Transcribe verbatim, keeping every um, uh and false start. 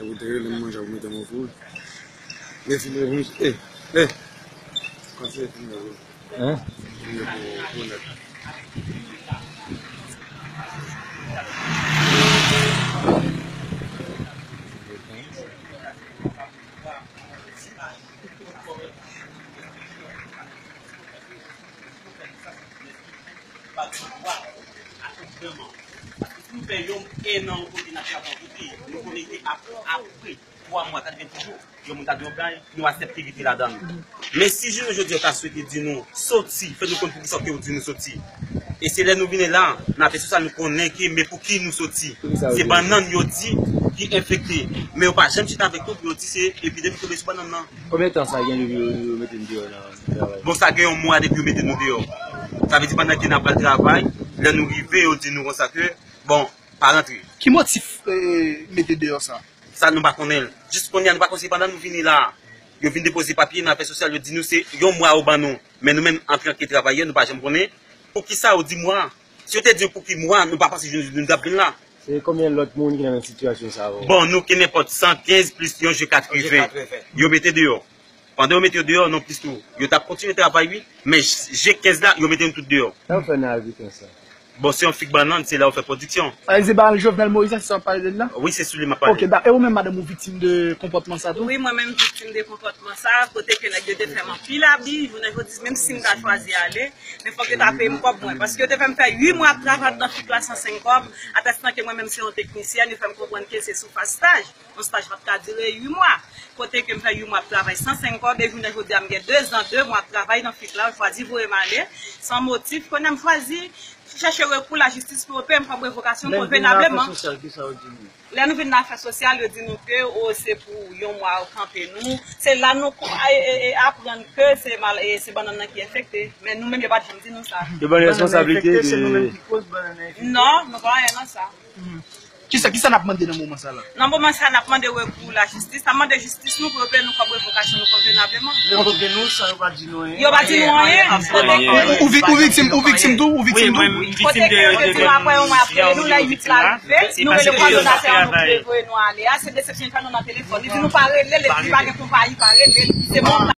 Ou te rele m manje, ou mete m an foul. Men si mwen vin, eh, eh. Kontinye fime pou, hein? Fime pou, pou nèg. Paske si nou fè yon, en an, yon kote n ap travay, nou konekte ap, apre twa mwa, katrevenn jou, yon moun ta di yon bagay, nou aksepte rete ladan l. Men si jounen jodi a w ta swete di nou soti, fè nou konn poukisa ke w di nou soti. E se lè nou vini la, nan afè sosyal, nou konnen ke men pou ki nou soti. Se bannann yo di ki enfekte. Men yo pa janm chita avèk nou pou yo di se epidemi ki tonbe sou bannann nan. Konbyen tan sa gen depi yo, yo mete n deyò nan travay? Bon, sa gen yon mwa depi yo mete nou deyò. Sa vle di pandan ke n ap pral travay, lè nou rive, yo di nou konsa ke, bon, pa rantre. Ki motif, eh, mete deyò sa? Sa nou pa konnen l. Jis kounye a nou pa konnen si pandan nou vini la, yo vin depoze papye nan afè sosyal, yo di nou se yon mwa yo ban nou. Men nou menm, antanke travayè, nou pa janm konnen. Poukisa yo di mwa? Si yo te di nou pou ki mwa, nou pa panse jounen jodi nou t ap vin la. Se konbyen lòt moun ki nan menm sitiyasyon sa yo? Bon, nou gen nenpòt san kenz plis yon je katreven. Je katreven. Yo mete deyò. Pandan yo mete yo deyò, non plis tou. Yo t ap kontinye travay, wi, men je kenz la, yo mete nou tout deyò. Sa yo fè nan Agrikens la? Bon, se yon fig bannann, se la yo fè pwodiksyon. A, se pa Jovenel Moïse, se sa w ap pale de l la? Wi, se sou li m ap pale. Ok, da, e ou menm, madanm, ou viktim de konpòtman sa tou? Wi, mwen menm viktim de konpòtman sa, kote ke nèg yo te fè m anpil abi, jounen jodi, menm si m ta chwazi ale, men fòk yo ta peye m kòb mwen, paske yo te fè m fè uit mwa ap travay anndan fik la san senk kòb, atèstan ke mwen menm se yon teknisyèn, yo fè m konprann ke se sou faz staj. Yon staj pa t ka dire uit mwa. Kote ke m fè uit mwa ap travay san senk kòb, e jounen jodi a m gen dezan, de mwa ap travay nan fik la, yo chwazi voye m ale, san motif, kounye a m chwazi chèche rekou lajistis pou yo peye m kòb revokasyon konvenableman. Lè nou vin nan afè sosyal, ki sa yo di nou? Lè nou vin nan afè sosyal, yo di nou ke, o, se pou yon mwa yo kanpe nou. Se la nou ko-, a, e, e, aprann ke se mal, e, se bannann nan ki enfekte. Men nou menm, yo pa t janm di nou sa. Yo ban nou responsablite de... Non, nou pa anyen nan sa. Kisa, kisa n ap mande nan moman sa la? Nan moman sa, n ap mande rekou lajistis. N ap mande jistis nou pou yo peye nou kòb revokasyon nou konvenableman. Revoke nou san yo pa di nou anyen. Yo pa di nou anyen. Ou, ou, ou vi-, ou viktim, ou viktim tou, ou viktim tou? Kote ke yo di nou apre yon mwa ap rele nou, lè uit la rive, nou rele kòdonatè an nou pou yo voye nou ale a, se desepsyon li fè nou nan telefòn. Li di nou pa rele l, epi pa gen konpayi, pa rele l, se moun